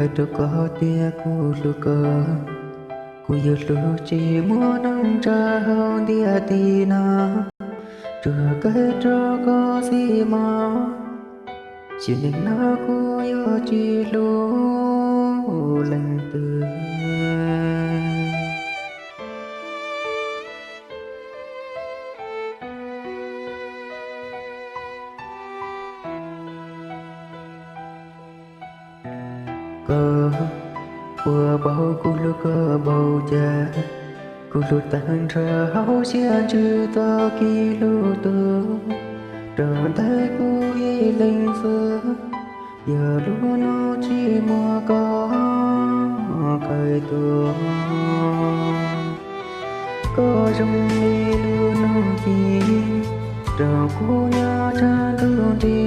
Qhia rau koj tias kuv hlub koj, kuv yuav hlub tsis muaj neeg tsa hauv ntiaj teb no, tsuas kawg rau koj xwb mog. Sim neej no kuv yuav tsis hlub leej twg. Koj puas paub kuv hlub koj npaum cas? Kuv hlub tag nrho hauv siab ntsws txoj kev hlub tus, rau ntawm kuv ib leeg xwb. Yog lub hnub tsis muaj koj qhib tuag, koj zoo li lub hnub ci rau kuv nyob tshaj ntuj nti.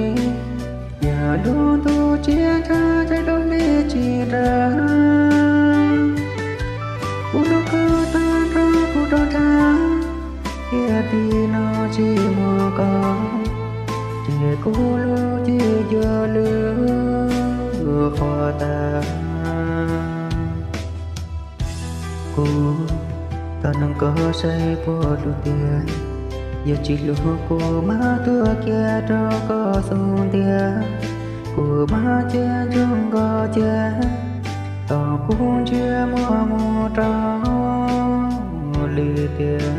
Yog lub ntuj tsis ntshaw tsis lub hli tsis nra, kuv hlub koj tag nrho kuv rov nrha, ntiaj teb no tsis muaj koj, ces kuv lub cev yuav lwj qhuav tas. Kuv thov noog koj saib puas hlub tiag, yog tsis hlub kuv mam tuag kiag rau koj xub ntiag. Kuv mam cia ntsoog koj cia, thaum kuv ntsiag muag mus rau lwm tiam.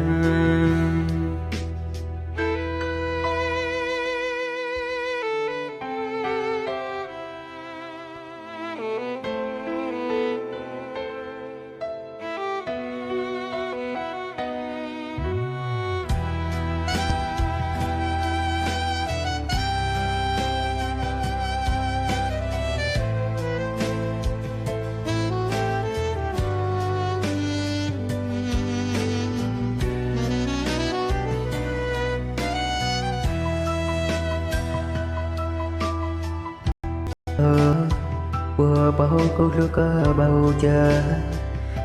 Koj puas paub kuv hlub koj npaum cas?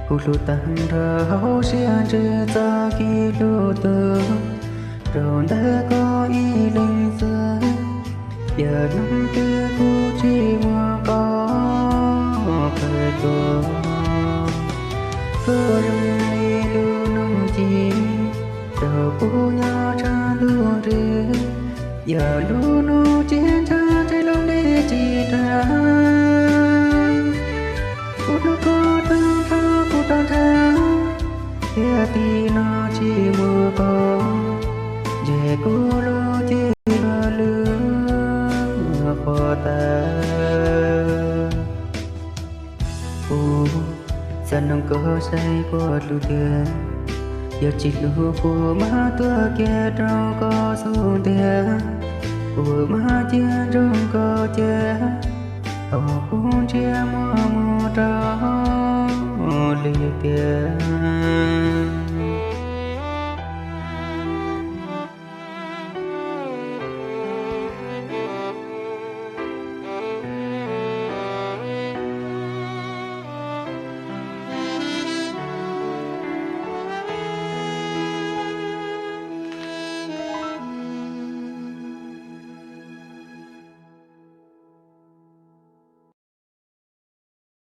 Kuv hlub tag nrho hauv siab ntsws txoj kev hlub tus, rau ntawm koj ib leeg xwb. Yog hnub twg kuv tsis muaj koj qhib tuag, koj zoo li lub hnub ci rau kuv nyob tshaj ntuj nti. Yog lub hnub tsis ntshaw tsis lub hli tsis nra, kuv hlub koj tag nrho kuv rov nrha, ntiaj teb no tsis muaj koj, ces kuv lub cev yuav lwj qhuav tas. Kuv xav noog koj saib puas hlub tiag, yog tsis hlub kuv mam tuag kiag rau koj xub ntiag. Kuv mam cia ntsoog koj cia, thaum kuv ntsiag muag mus rau lwm tiam.